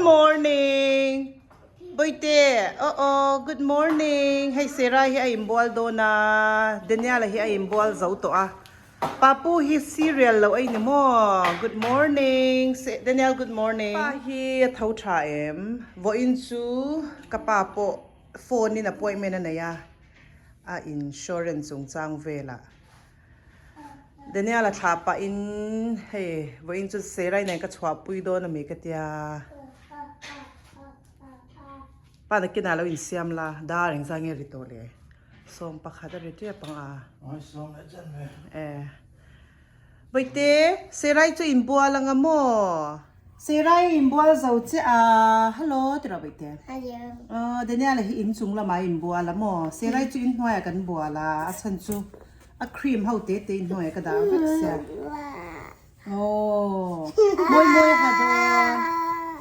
morning Bawihte aw aw good morning hei Sarah hi a inbual dawn a Daniel a hi a inbual zo tawh a Papu hi cereal lo ei ni maw good morning Daniel good morning Pa hi a tho tha em vawiin chu ka pa pawh phone in appointment a nei a a insurance chungchang velah. Daniel a thlah pah in hei vawiin chu Serai nen ka chhuah pui dawn a mi ka tia pa nakinah lo insiam la dar engzah nge ri tawh le sawm pakhat a ri tep ang a e. Bawihte, Serai chu inbual anga maw? Serai inbual zo che a, hello ti rawh Bawihte. Hello. Aw, Daniel-a hi inchung lamah a inbual a maw? Serai chu inhnuaiah kan bual a, a chhan chu a cream ho te te inhnuaiah ka dah vek sia. Aw, mawi mawi a ha dawn.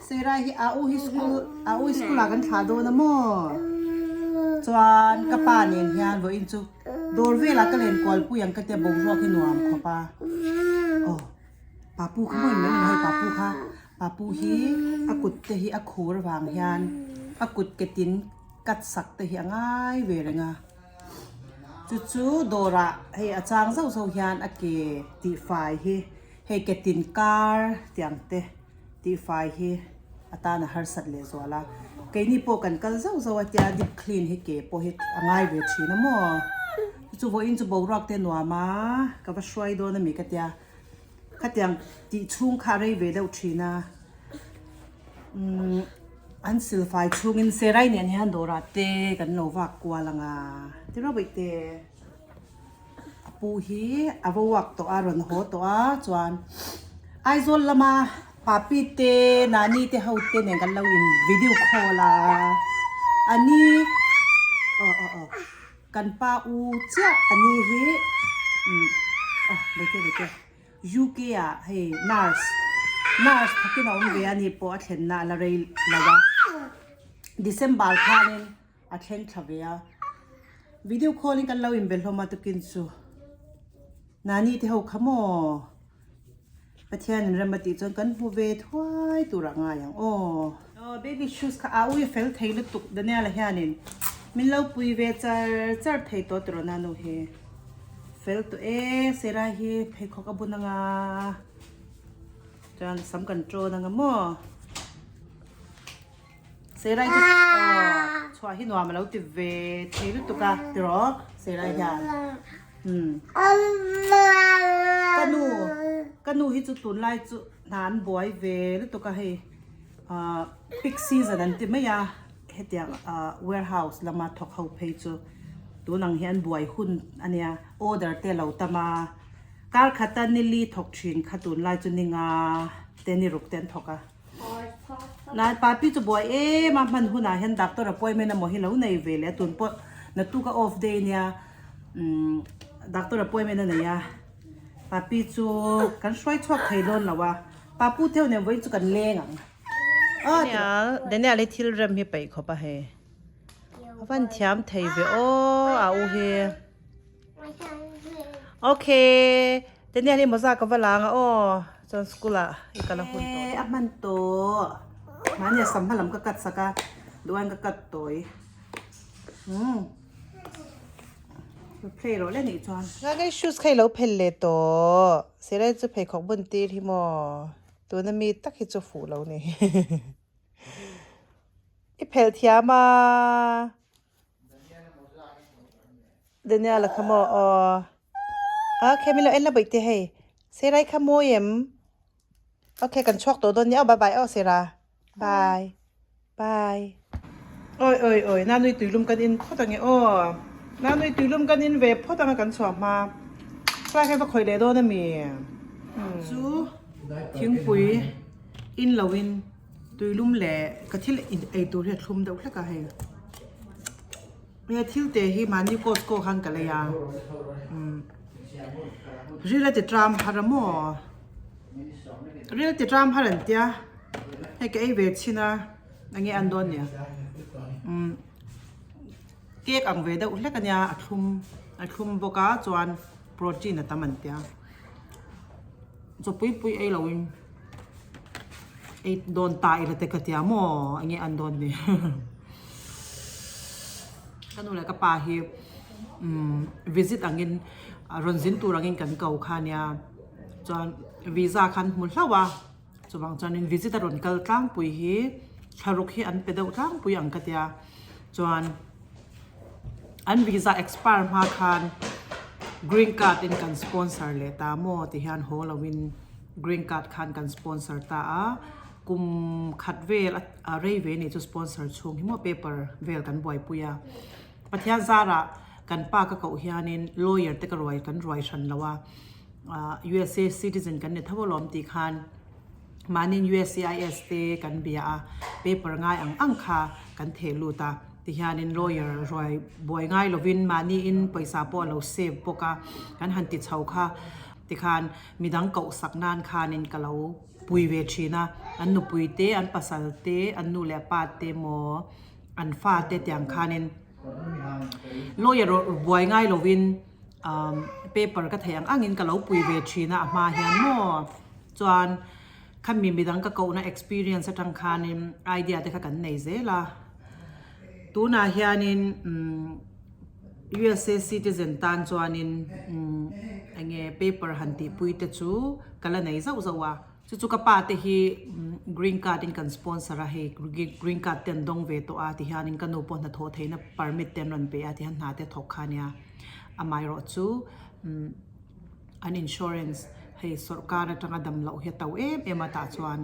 Serai hi a u hi school, a u hi school ah kan thlah dawn a maw? Chuan ka pa nen hian vawiin chu. Dawr velah ka len kual pui ang ka tia boruak hi nuam khawp a. Aw Papu kha mawi mai hei Papu kha Papu hi a kut te hi a khur avang hian a kut ke tin cut sak te hi a ngai ve reng a. Chu chu dawrah hei a chang zauh zauh hian a ke tihfai hi hei ke tin kar tiang te. Tihfai hi a tan a harsat leh zual a, keini pawh kan kal zauh zauh a tia deep clean hi ke pawh hi a ngai ve thin a maw? Chu vawiin chu boruak te nuam a, ka va hruai dawn a mi ka tia, khatiang tih chhung kha a rei ve deuh thin a, umm an silfai chhungin Serai nen hian dawrah te kan lo vak kual ang a, ti rawh bawihte. A pu hi a va uak tawh a, rawn haw tawh a, chuan Aizawl lama Papi te, Nani te ho te nen kan lo in video call a, a ni aw aw aw kan pa u chiah a ni hi umm aw baite baite UK ah hei nurse nurse thakin a awm ve a ni pawh a thlenna a la rei lo a, December khanin. A thleng thla ve a. Video call in kan lo inbe hlawm a tukin chu. Nani te ho kha maw? Pathian in rem a tih chuan kan hmu ve thuai tur ah ngai ang aw. Aw baby shoes kha a ui fel thei lutuk Daniel-a hianin min lo pui ve char char thei tawh tiraw nanu hi. Fel tawh e Sarah hi pheikhawk a bun anga chuan sam kan ṭawn anga maw. Serai chu chhuah hi nuam a lo ti ve thei lutuk a tiraw Serai hian umm ka nu ka nu hi chu tunlai chu hna an buai ve lutuk a hei ah peak season an ti mai a hetiang ah warehouse lama thawk ho phei chu tun ang hi an buai hun a nia order te a lo tam a kar khata nili thawk thin kha tunlai chu ni nga te ni ruk te an thawk a. Nai papi chu buai em a hman hunah hian doctor appointment emaw hi lo nei ve leh a tun pawh naktuk a off day nia umm doctor appointment a nei a papi chu kan hruai chhuak thei dawn lo a papu theuh nen vawiin chu kan leng ang Daniel Daniel hi thil rem hi peih khawp a hei a van thiam thei ve aw a u hi. Ok Daniel hi mawza ka va lang a aw chuan school ah i kal a hun tawh e a hman tawh mahni a sam hma lam ka cut sak a duan ka cut tawi umm play rawh le nih chuan ngai shoes kha i lo phel leh tawh silai chu pheikhawk bun tir hi maw tuna mi tak hi chu fuh lo ni i phel thiam a. Daniel a kha maw aw okay min lo en la bawih te hei Serai kha mawi em okay kan chhuak tawh dawn nia aw bye bye aw Sera bye bye oi oi oi nanui tuilum kan in phawt ange aw nanui tuilum kan in ve phawt anga kan chhuah hma helai kha va khawih leh dawn ami chu thingpui in lo in. Tuilum leh ka thil ei tur hi a thlum deuh hlek a hei. He thil te hi mahni Costco khan ka lei a. Umm ril a ti tram har a maw? Ril a ti tram har an tia. Hei ka ei ve chhin a, enge an dawn nia. Umm cake ang ve deuh hlek a nia a thlum a thlum bawk a chuan protein a tam an tia. Chaw pui pui ei loin. Ei dawn ta ila te ka tia maw enge an dawn ni. Ka nu leh ka pa hi umm visit angin rawn zin tur angin kan ko kha nia chuan visa khan hmu hlauh a chuvang chuanin visit a rawn kal tlangpui hi thlaruk hi an pe deuh tlangpui ang ka tia chuan an visa expire hma khan green card in kan sponsor leh ta maw ti hian haw lovin green card khan kan sponsor ta a kum khat vel a rei ve ni chu sponsor chhung hi maw paper vel kan buaipui a Pathian zarah kan pa ka koh hianin lawyer te ka ruai kan ruai hran lo a ah USA citizen kan ni tho alawm tih khan mahni USCIS te kan bia a paper ngai ang ang kha kan theh lut a tihianin lawyer ruai buai ngai lovin mahniin pawisa pawh a lo save bawk a kan han ti chho kha tikhan midang koh sak nan khanin ka lo pui ve thin a an nupui te an pasal te an nu leh pa te maw an fa te tiang khanin lawyer buai ngai lovin umm paper ka theih ang angin ka lo pui ve thin a a hma hian maw chuan khami midang ka kohna experience atang khanin idea te kha kan nei zel a tunah hianin umm USA citizen tan chuanin umm enge paper han tihpui te chu ka la nei zauh zauh a chu chu ka pa te hi green card in kan sponsor a hei green card te an dawng ve tawh a tihianin ka nu pawh hnathawh theihna permit te an rawn pe a tihian hna te a thawk kha ania amaherawh chu umm. An insurance hei sawrkar atanga dam loh hi a to em em a tah chuan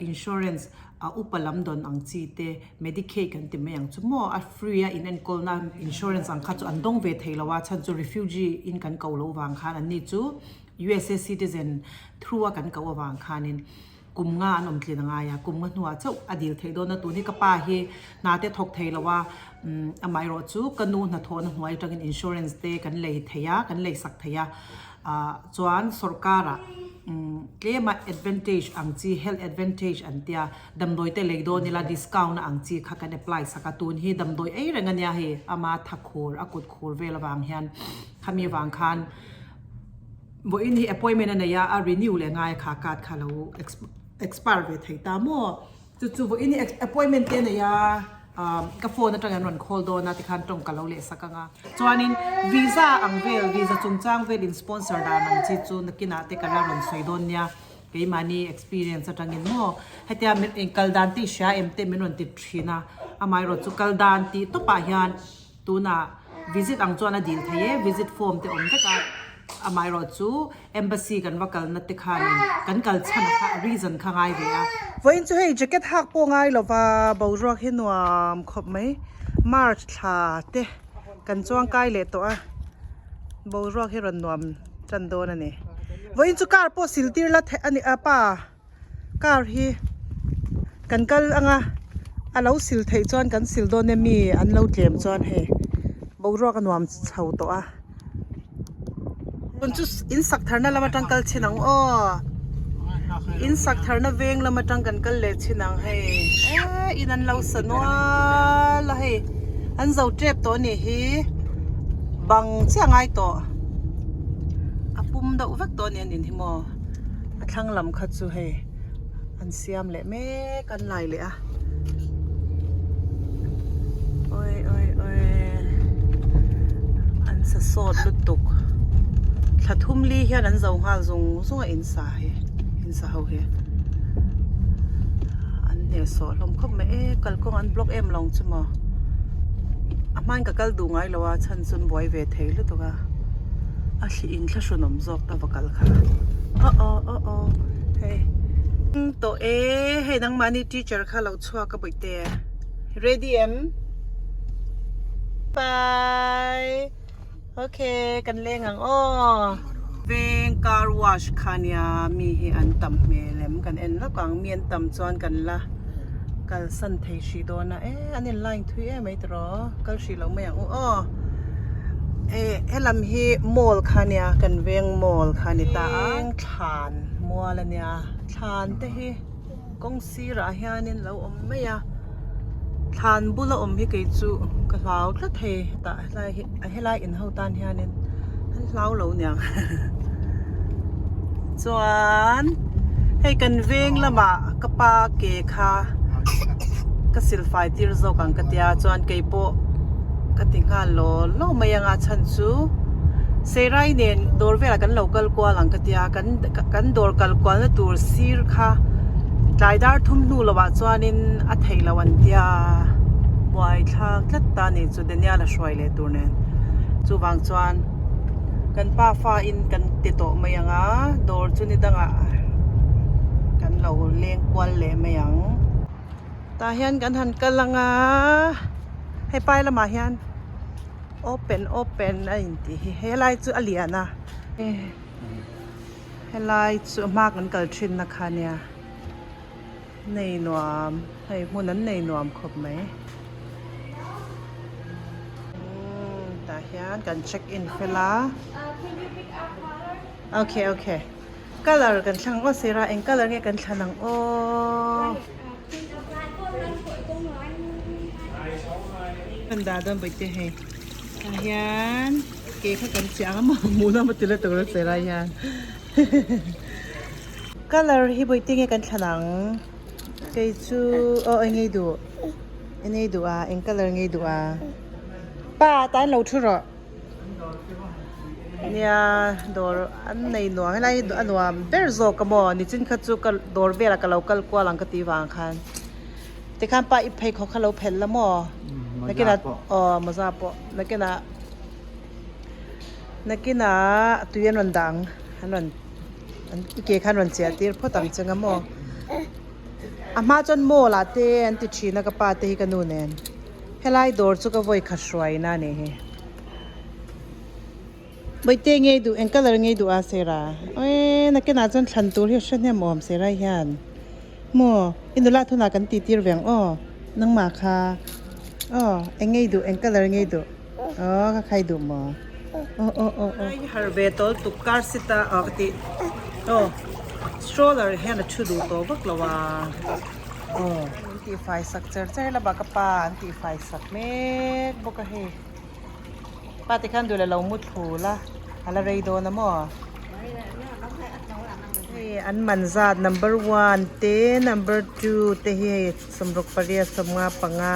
insurance a upa lam dawn ang chi te medicaid kan ti mai ang chu maw a free a in enkawlna insurance ang kha chu an dawng ve thei lo a chhan chu refugee in kan ko loh vang khan an ni chu USA citizen through a kan koh avang khanin kum nga an awm tlin a ngai a kum nga hnuah chauh a dil theih dawn a tun hi ka pa hi hna te thawk thei lo a umm amaherawh chu ka nu hnathawhna hnuai atangin insurance te kan lei thei a kan lei sak thei a ah chuan sawrkarah umm tlema advantage ang chi health advantage an tia damdawi te lei dawn ila discount na ang chi kha kan apply sak a tun hi damdawi ei reng ania hei ama tha khur a kut khur vel avang hian khami avang khan. Vawiin hi appointment a nei a, a renew leh ngai a kha card kha lo expire ve thei ta maw? Chu chu vawiin hi appointment te a nei a, ka phone atang an rawn call dawn a tikhan tawng ka lo leh sak ang a. Chuanin visa ang vel, visa chungchang vel in sponsor dan ang chi chu nakinah te ka la rawn sawi dawn nia, keimahni experience atangin maw? Hetia min kal dan tih hria em te min rawn ti thin a, amaherawhchu chu kal dan tih tawpah hian Tunah visit ang chuan a dil thei e, visit form te awm vek a, amaherawh chu embassy kan va kalna te khanin kan kal chhan kha reason kha ngai ve a. Vawiin chu hei jacket hak pawh ngai lova boruak hi nuam khawp mai, March thla te kan chuang kai leh tawh a, boruak hi rawn nuam tan dawn a ni. Vawiin chu car pawh sil tir la theih a ni a pa. Car hi kan kal anga a lo sil theih chuan kan sil dawn em mi an lo tlem chuan hei boruak a nuam chho tawh a tun chu in sak tharna lam atang kal chin ang aw in sak tharna veng lam atang kan kal leh chin ang hei eh in an lo sa nual a hei an zo tep tawh a nih hi bang chiah a ngai tawh a pum deuh vek tawh a ni an in hi maw. A thlang lam kha chu hei an siam leh mek an lai leh a awi awi awi an sa sawt lutuk thla thum li hian an zo nghal zung zung a in sa hi in sa ho hi an hnehsawh hlawm khawp mai e kalkawng an block em lo ang chu maw a hmain ka kal duh ngai lo a chhan chu an buai ve thei lutuk a. A thli in thlahrun awm zawk ta va kal kha aw aw aw aw hei tawh e hei nangmahni teacher kha lo chhuak a bawihte ready em bye okay kan leng ang aw veng car wash kha nia mi hi an tam hmel em kan en lawk ang mi an tam chuan kan la kalsan thei hrih dawn a e an in line thui em mai tiraw kal hrih lo mai ang u aw. Eh helam hi mall kha nia kan veng mall kha ni ta a thlan mual a nia thlan te hi kawng sirah hianin lo awm mai a thlan bula awm hi kei chu ka hlau tlat thei tah helai hi helai in ho tan hianin an hlau lo niang chuan. Hei kan veng lamah ka pa ke kha ka silfai tir zawk ang ka tia chuan keipawh ka ti nghal law law mai anga chhan chu Seirai nen dawr velah kan lo kal kual ang ka tia kan kan dawr kal kualna tur sir kha tlai dar thum hnu lovah chuanin a theih loh an tia buai thlak tlat ta a ni chu Daniel a hruai leh tur nen chuvang chuan kan pa fa in kan ti tawh mai ang a dawr chu ni dangah kan lo leng kual leh mai ang tah hian kan han kal ang a hei pai lamah hian open open a intih hi helai chu a lian a helai chu hma kan kal thin na kha nia nei nuam hei hmun an nei nuam khawp mai umm tah hian kan check in fel a okay okay colour kan thlang aw sir a eng colour nge kan thlan ang aw kan dah dawn bawihte hei tah hian ke kha kan chiah ang a maw hmuh na maw ti la tur a sir ah hian. Colour hi bawihte nge kan thlan ang kei chu aw eng ngei duh eng ngei duh a eng colour ngei duh a pa tan lo thu rawh nia dawr an nei nuam helai hi a nuam ber zawk a maw nichin kha chu ka dawr velah ka lo kal kual ang ka tih vang khan tikhan pa i pheikhawk kha lo phelh la maw nakinah aw mawza pawh nakinah. Nakinah tui an rawn dah ang an rawn i ke kha an rawn chiah tir phawt ang che nga maw a hma chuan mall ah te an ti thin a ka pa te hi ka nu nen helai dawr chu ka vawi khat hruai na a ni hi bawihte ngei duh eng colour ngei duh a sir a awi nakinah chuan thlan tur hi a hre hnem awm sir ai hian maw i nula thunah kan tih tir ve ang aw nangmah kha aw eng ngei duh eng colour ngei duh. Aw ka khai duh maw? Aw aw aw aw. Har ve tawl tuk car seat a aw ka tih aw stroller hian a thu duh tawh vak lo a aw. An tih fai sak cher cher lama ka pa an tih fai sak mek bawk a hei pa te khan duh leh lo mu thlu la a la rei dawn a maw. Hei an man zat number one te number two te hi hei. Sawmruk pariat sawmnga panga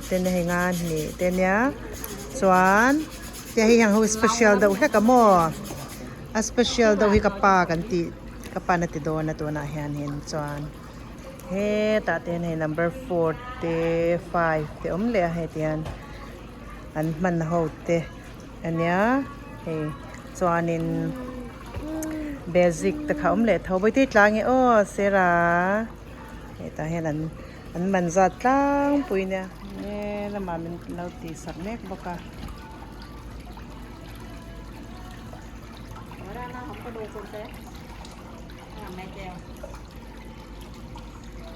te nia hei nga hnih te nia chuan tia hei hian ho special deuh hlek a maw a special deuh hi ka pa kan tih ka pa na ti dawn a tunah hianin chuan hetah te hian hei number four te five te awm leh a hei ti hian an hman ho te ania hei chuanin basic te kha awm leh tho bawihte tlang e aw sir a. Hetah hian an an man zat tlangpui nia e lamah min lo tih sak mek bawk a.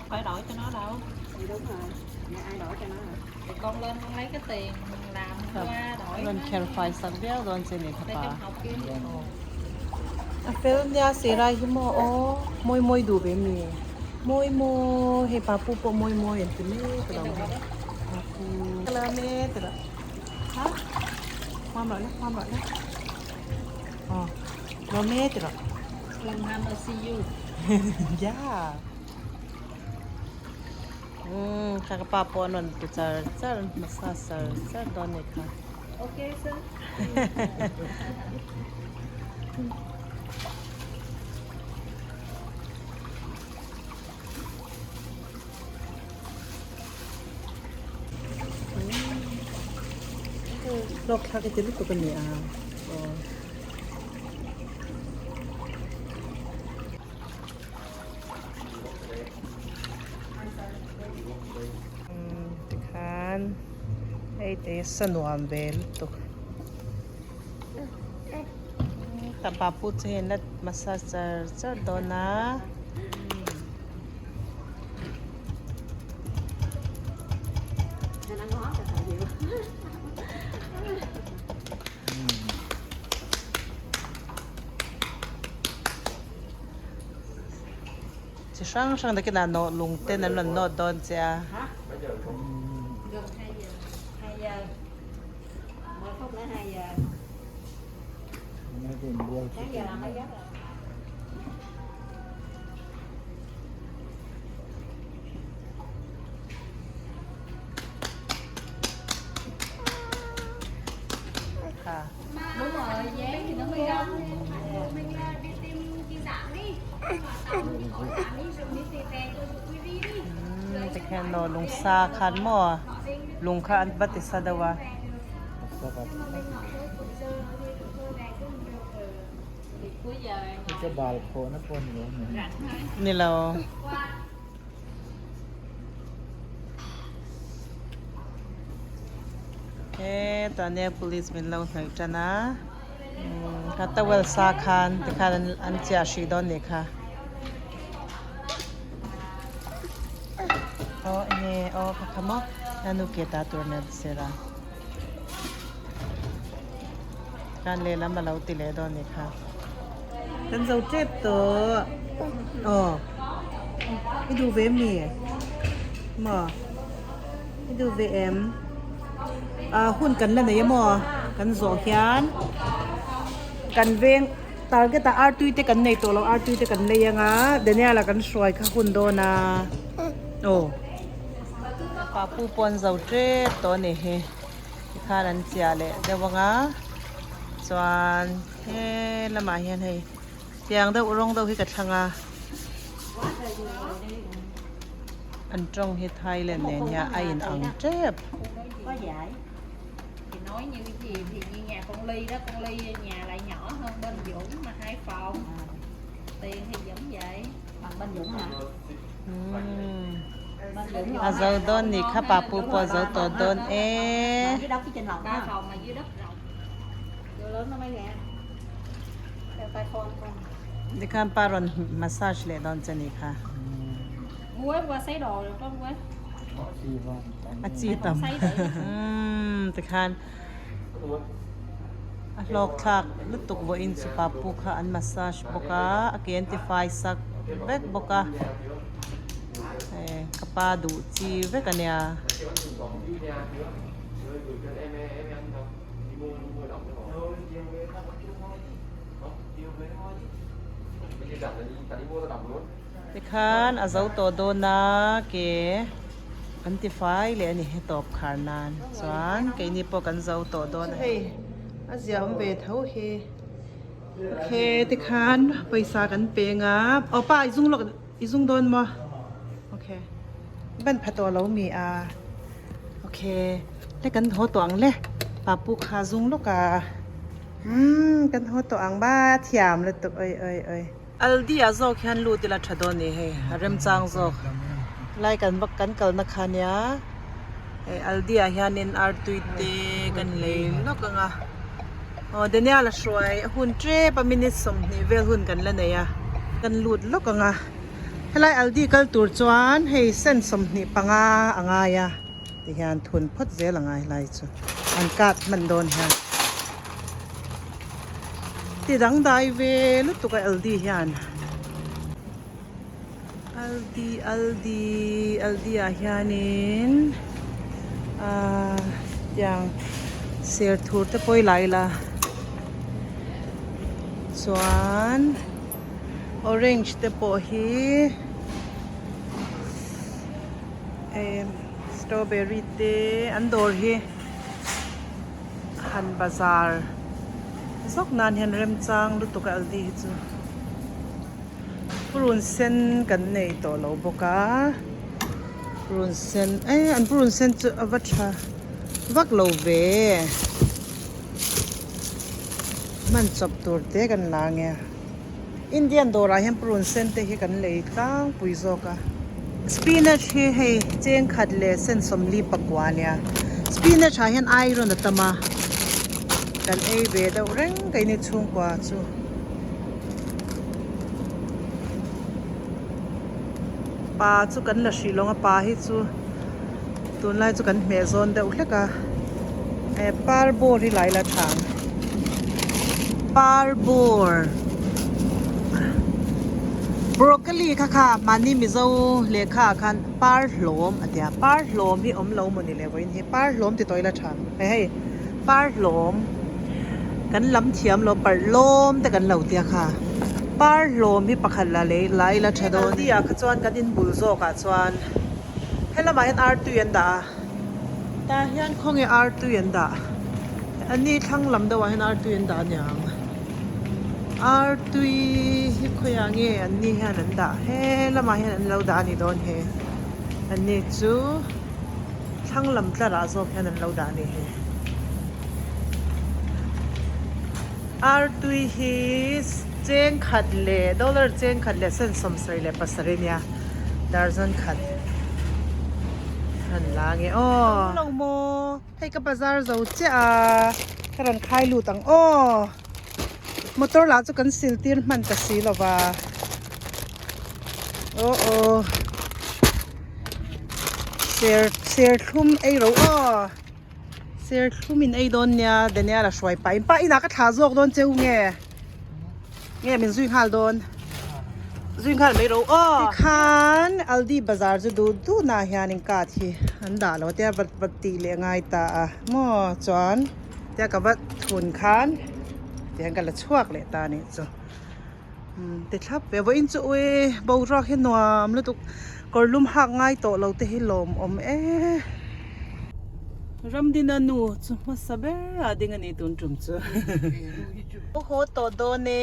Phải đổi cho nó đâu. Thì đúng rồi. Nhà ai đổi cho nó hả? Thì con lên con lấy cái tiền làm qua đổi. Rawn kher fai sak viau dawn che ni kha Để pa. trong học kia. A fel nia Serai hi maw aw mawi mawi duh ve mi. Mawi mawi hei papu pawh mawi mawi an ti mek a lo ni papu la mek a ha kham rawh le kham rawh le aw lo mek rawh Long time no see you. Yeah umm kha ka pa pawh an rawn ti char char massage char char dawn a ni kha. Okay sir. Hlawk thlak hi ti lutuk a ni a aw. Tikhan hei te hi sa nuam ve lutuk. Tapa pu chu hei la massage char char dawn a. Chi hrang hrang takin ah nawh lung ten an rawn nawt dawn che a. Umm tikhian maw lungsa khan maw lung kha an va ti sa deuh a. Ni lo. Hetah nia police min lo hnawih tan a kha towel sa khan tikhan an chiah hrih dawn nih kha aw enge aw kha kha maw nanu ke ta tur nen sir a khan lehlam a lo ti leh dawn nih kha. Kan zo tep tawh aw i duh ve mi maw i duh ve em ah hun kan la nei emaw kan zawh hian kan veng target ah artui te kan nei tawh lo artui te kan lei anga Daniel-a kan hruai kha hun dawn a aw papu pawh an zo tep tawh a ni hi tikhan an chiah leh deuh anga chuan. He lamah hian hei tiang deuh rawng deuh hi ka thlang a an tawng hi Thailand nen hian a in ang tep. A zo dawn ni kha papu pawh a zo tawh dawn e. Tikhan pa rawn massage leh dawn che ni kha. A chi tam. Umm tikhan a hlawk thlak lutuk vawiin chu papu kha an massage bawk a, a ke an tifai sak vek bawk a. Ka pa duh chi vek a nia. Tikhan a zo tawh dawn a ke an ti fai leh a ni he tawp khar nan chuan keini pawh kan zo tawh dawn a hei a zia awm ve tho hi okay tikhan pawisa kan peng a aw pa i zung lawk i zung dawn maw okay ban pha tawh lo mi a. Ok le kan haw tawh ang le papu kha zung lawk a umm kan haw tawh ang ba thiam lutuk oi oi oi. Aldi ah zawk hian lut ila tha dawn ni hei a remchang zawk lai kan vak kan kalna kha nia hei Aldi ah hianin artui te kan lei lawk ang a aw Daniel a hruai a hun tep a minute 20 vel hun kan la nei a kan lut lawk ang a. Helai Aldi kal tur chuan hei sen 25 a ngai a ti hian thun phawt zel a ngai helai chu an card hman dawn hian ti dangdai ve lutuk a Aldi hian Aldi Aldi Aldi ah hianin ahh tiang ser thur te pawh i la ila chuan. Orange te pawh hi eh strawberry te an dawr hi han bazar zawk nan hian remchang lutuk a aldi hi chu purun sen kan nei tawh lo bawk a purun sen eh an purun sen chu a va tha vak lo ve. Hman chawp tur te kan la nge. Indian dawrah hian purun sen te hi kan lei tlangpui zawk a. Spinach hi hei cheng khat leh sen 44 ania. Spinach ah hian iron a tam a. Kan ei ve deuh reng keini chhungkua chu. Pa chu kan la hrih lawng a pa hi chu. Tunlai chu kan hmeh zawn deuh hlek a eh par bawr hi lai la tha ang par bawr broccoli kha kha mahni mizo lehkha ah khan par hlawm a tia par hlawm hi awm lo mawni le vawiin hi par hlawm ti tawh ila tha ang hei hei par hlawm kan lam thiam lo parh lawm te kan lo tia kha par hlawm hi pakhat la lei la ila tha dawn a kha chuan kan inbul zawk ah chuan. Helamah hian artui an dah a, tah hian khawnge artui an dah? Ani thlang lam deuhah hian artui an dah aniang. Artui hi khawiah nge an ni hian an dah he lamah hian an lo dah a ni dawn he an ni chu thlang lam tlarah zawk hian an lo dah a ni he. Artui hi cheng khat leh dollar cheng khat leh cent 77 a nia darzan khat an la nge aw. Lo maw hei ka bazar zo chiah a ka rawn khai lut ang aw motor lah chu kan sil tir hman ta si lo va aw aw ser serthlum ei ro aw. Serthlum in ei dawn nia Daniel a hruai pah in pa inah ka thlah zawk dawn cheu nge nge min zui nghal dawn zui nghal mai ro aw tikhan Aldi bazar chu duh duh nah hian in card hi an dah lo tia vat vat tih leh ngai ta a maw chuan tia ka va thun khan tihian ka la chhuak leh ta anih chu umm ti thlap ve vawiin chu ui boruak hi nuam lutuk kawr lum hak ngai tawh lo te hi lawmawm e Ramdina nu chu hmasa ber a ding a ni tun tum chu aw haw tawh dawn e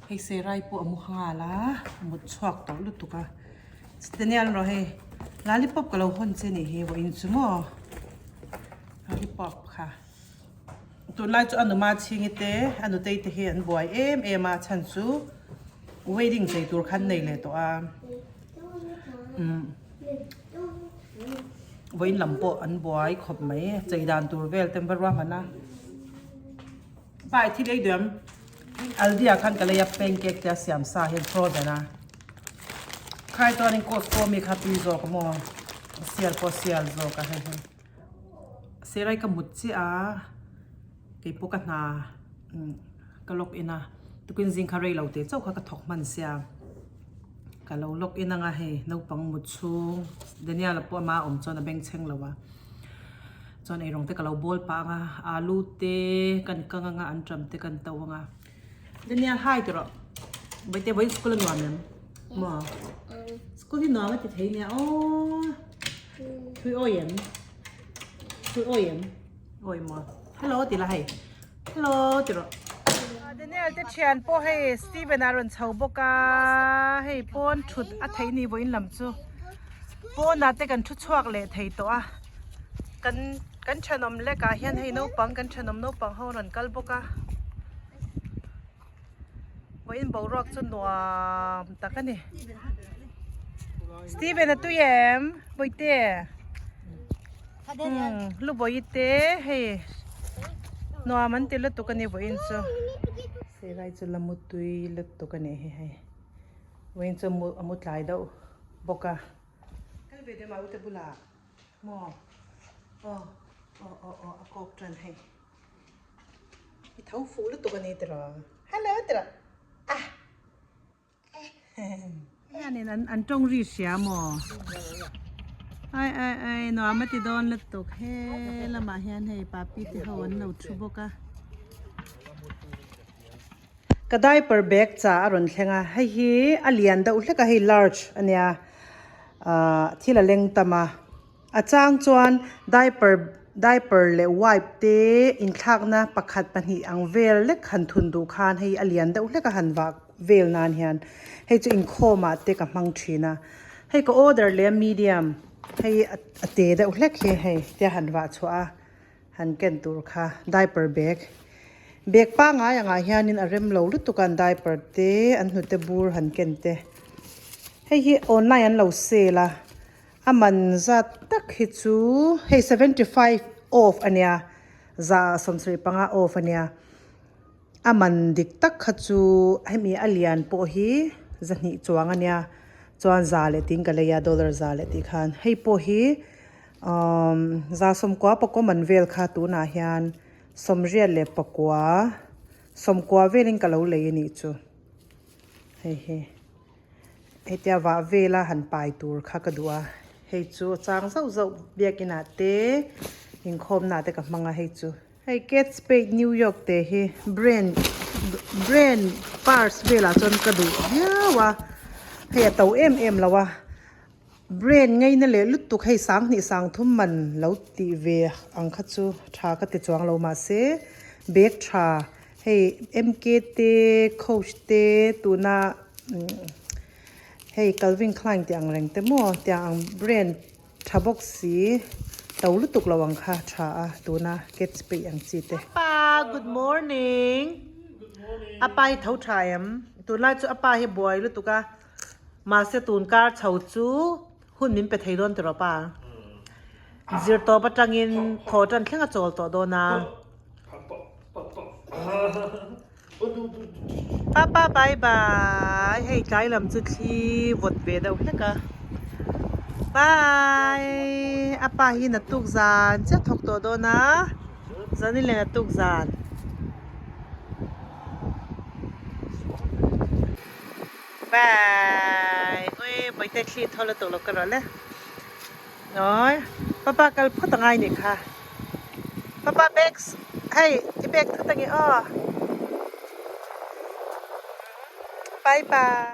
hei serai pawh a mu nghal a a mut chhuak tawh lutuk a Daniel rawh hei lollipop ka lo hawn che nih hi vawiin chu maw lollipop kha. Tunlai chu a numa chhingi te a nutei te hi an buai em em a chhan chu wedding chei tur khan nei leh tawh a umm vawiin lam pawh an buai khawp mai chei dan tur vel te an va ruahman a pa i thil ei duh em Aldi ah khan ka lei a pancake te a siam sa hian frozen a khai chuanin Costco mi kha tui zawk a maw sial pawh a sial zawk a hei hi. Serai ka mut chiah a keipawh ka hna ka log in a tukin zing kha rei lo teh chauh kha ka thawk hman sia ka lo log in anga hei naupang mut chhung Daniel-a pawh ama awm chuan a beng chheng lo a chuan eirawng te ka lo bawl pah anga alu te kan kang anga an ṭam te kan to anga Daniel hai ti rawh Bawihte vawiin school a nuam em maw school hi nuam a ti thei nia aw. Thui awi em? Thui awi em? Awi maw? Hello ti la hei. Hello ti rawh. Daniel te thian pawh hei Steven a rawn chho bawk a, hei pawn thut a theih ni vawiin lam chu pawnah te kan thu chhuak leh thei tawh a, kan kan thenawm lek ah hian hei naupang kan thenawm naupang ho rawn kal bawk a, vawiin boruak chu nuam tak a ni. Steven a tui em Bawihte umm lu Bawihte hei nuam an ti lutuk a ni vawiin chu Serai chu la mutui lutuk a nih hi hei vawiin chu a mu tlai deuh bawk a kal ve deuh mah ute bulah maw aw aw aw aw a kawk tan hei. I tho fuh lutuk a ni tiraw hello tiraw ah hianin an an tawng ri hria maw ai ai ai nuam a ti dawn lutuk he lamah hian hei papi te ho an lo thu bawk a ka diaper bag cha a rawn thleng a hei hi a lian deuh hlek a hei large a nia ah thil a leng tam a. A chang chuan diaper diaper leh wipe te inthlakna pakhat pahnih ang vel lek han thun duh khan hei a lian deuh hlek a han vah vel nan hian hei chu inkhawm ah te ka hmang thin a hei ka order leh a medium hei a te deuh hlek hi hei tia han vah chhuah a han ken tur kha diaper bag bag pangngai angah hianin a rem lo lutuk a an diaper te an hnute bur han ken te hei hi online an lo sale a. A man zat tak hi chu hei 75 off a nia za 75 off a nia a man dik tak kha chu hemi a lian pawh hi zahnih chuang a nia chuan za leh tiin ka lei a dollar za leh tih khan hei pawh hi umm za sawmkua pakua man vel kha tunah hian sawmriat leh pakua sawmkua velin ka lo lei a nih chu hei hi. Hetia vah vela han pai tur kha ka duh a, hei chu a chang zauh zauh biakin ah te inkhawmna ah te ka hmang a hei chu. Hei Kate Spade New York te hi brand brand purse velah chuan ka duh viau a, hei a to em em lo a, brand ngaina leh lutuk hei sanghnih sangthum man lo tih ve ang kha chu tha ka ti chuang lo mahse bag tha. Hei M_K te coach te tuna hei Calvin Klein tih ang reng te maw tiang ang brand tha bawk si to lutuk lo ang kha tha a tuna kate spade ang chi te. Pa good morning a pa hi tho tha em tunlai chu a pa hi buai lutuk a mahse tun kar chho chu hun min pe thei dawn tiraw pa zir tawp atangin thaw tan thleng a chawl tawh dawn a. Papa bye bye hei tlai lam chu thli vawt ve deuh hlek a bye a pa hi naktuk zan chiah thawk tawh dawn a zanin leh naktuk zan. Bye ui bawihte thli thaw lutuk lo ka rawh le awi papa kal phawt angai nih kha papa bags hei i bag thut ange aw bye bye.